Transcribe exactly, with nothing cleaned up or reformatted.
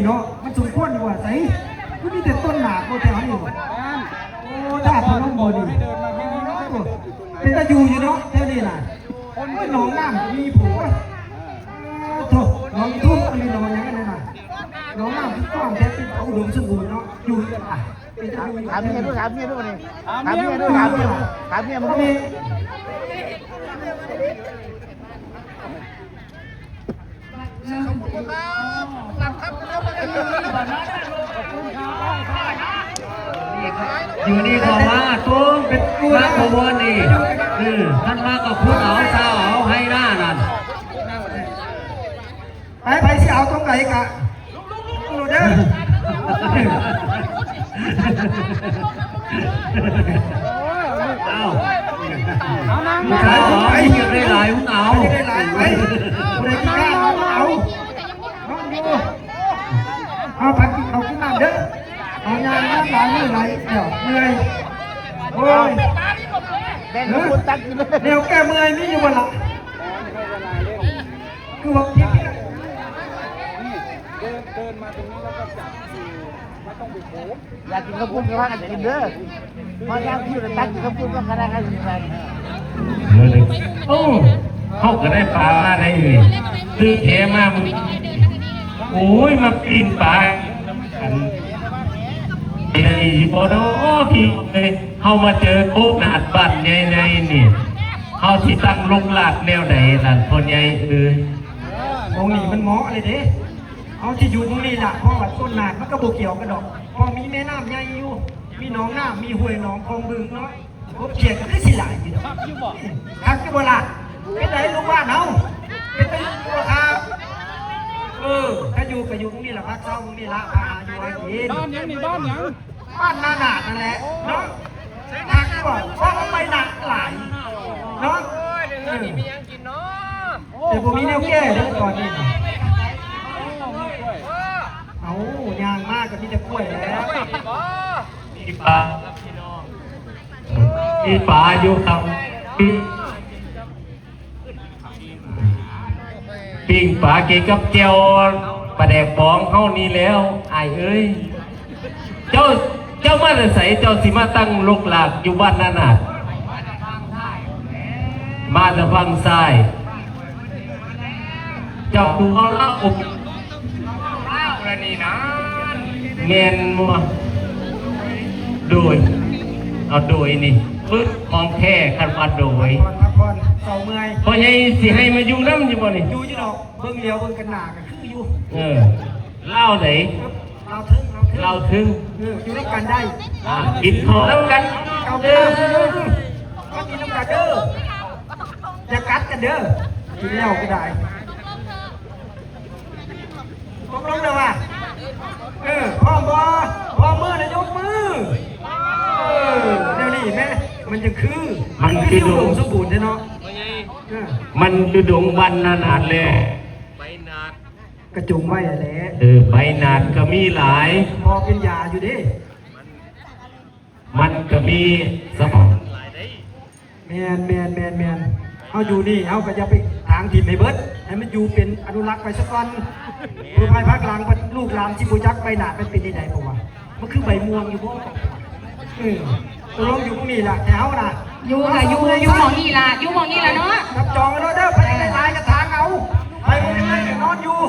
เนาะ มันสมควรอยู่ว่าไส คือมีแต่ต้นหมากบ่แถวนี้บ่ โอ้ ธาตุพนมบ่นี่ โอ้ เป็นตาอยู่อยู่เนาะ แถวนี้น่ะ โอ้ย หนองน้ำก็มีผัว โอ้โธ่ หนองทุ่ง อันนี้หนองหยังอันนั้นน่ะ หนองน้ำที่กว้างแท้ เป็นอุดมสมบูรณ์เนาะ อยู่อ่ะ เป็นตาอยู่ ถามเมียดู ถามเมียดูนี่ ถามเมียดู ถามเมียดู ถามเมียมันดู อยู่นี่เขาว่าตุ้มเป็นนักขบวนนี่ เออ ท่านมากับพุทธเอาเจ้าเอาให้หน้านั่น ไป ไปสิเอาตรงไหนกะ โหลดเด้อ เอา เอานาง เอา เอา เอา อยากได้หลายมึงเอา อยากได้หลายไป ผู้ใดขี้ข้านเอา เอา ลองดู เอาไปกินข้าวกินน้ำเด้อ เอายางน้ำหลายมื้อหลายเดี๋ยวเมื่อย โอ้ย แบ่งให้คนตักกินเลย แนวแก้เมื่อยมีอยู่บ่ล่ะ คือว่า นี่ เดิน เดินมาตรงนี้แล้วก็จับมือ ไม่ต้องไปโค้ง อยากกินข้าวปุ้นก็พากันกินเด้อ พอยามที่อยู่ในตักกินข้าวปุ้นก็กระด้างกันกินกัน เออ โอ้ เขาก็ได้ปลามาได้เลย ซื้อแขมามึง โอ้ย มาปิ้งปลา อัน ไอ้บ่เนาะพี่เอ้ย เฮามาเจอโคกหนาดบ้านใหญ่ๆนี่ เฮาสิตั้งลกลากแนวใดนั่น พ่อใหญ่เอ้ย หม่องนี้มันเหมาะเลยเด้ เฮาสิอยู่หม่องนี้ล่ะ เพราะว่าต้นหนาดมันก็บ่เกี่ยวกันดอก เพราะมีแม่น้ำใหญ่อยู่ มีหนองน้ำ มีห้วยหนองคลองบึงเนาะ กบเขียดก็คือสิหลายอยู่ดอก คักอยู่บ่ล่ะ เป็นไดลูกบ้านเฮา เป็นไดอยู่บ่ครับ เออ ถ้าอยู่ก็อยู่หม่องนี้ล่ะ พักเซาหม่องนี้ล่ะ พาหาอยู่หากิน บ้านหยังนี่ บ้านหยัง บ้านนาหนาดนั่นแหละเนาะ หนักกว่า เพราะว่าไปหนักหลายเนาะ เออ แต่บ่มีแนวแก้เด้อตอนนี้ เอา ย่างมากก็มีแต่กล้วยแล้ว มีปลา มีปลาอยู่ครับ ปิ้งปลากินกับแจ่วปลาแดกบองเฮานี่แล้ว อ้ายเอ้ย เจ้า เจ้ามาแต่ไส เจ้าสิมาตั้งลกลากอยู่บ้านนาหนาด มาแต่ฝั่งซ้าย เจ้าคือเขาเล่าอบ แม่นบ่ โดย เอาโดยนี่ ปึ๊บ ของแท้ คันว่าโดย พักผ่อน พักผ่อน เซาเมื่อย พ่อใหญ่สิให้มาอยู่นำอยู่บ่นี่ อยู่อยู่ดอก เบิ่งเหลียวเบิ่งกันหน้าก็คืออยู่ เออ ลาวใด ลาวเทิง ลาวเทิง ลาวเทิง เออ อยู่นำกันได้ อ่า กินข้าวนำกัน เอาไป เด้อ มากินนำกันเด้อ อย่ากัดกันเด้อ กินแล้วก็ได้ ตกลงแล้วว่า เออ พร้อมบ่ พร้อมมือนะยกมือ เออ เดี๋ยวนี้แม่ มันจะคือ มันคือ คือดง สมบูรณ์เด้เนาะ เออ มันคือดงวันนาหนาดแล กระจุงไว้แหละ เออ ใบหนาดก็มีหลาย พอเป็นยาอยู่เด้ มันก็มีสรรพ แม่น แม่น แม่น แม่น เฮาอยู่นี่ เฮาก็อย่าไปถางถิ่มให้เบิด ให้มันอยู่เป็นอนุรักษ์ไปซะก่อน เพื่อภายภาคหลัง ลูกหลานสิบ่จักใบหนาดมันเป็นจั่งใด เพราะว่า มันคือใบม่วงอยู่บ่ เออ ตกลงอยู่หม่องนี้ล่ะ แต่เฮาน่ะ อยู่ค่ะ อยู่ อยู่หม่องนี้ล่ะ อยู่หม่องนี้ล่ะเนาะ จับจองเอาเด้อ ไปได้หลายกระถางเอา ไปบ่ได้หลายก็นอนอยู่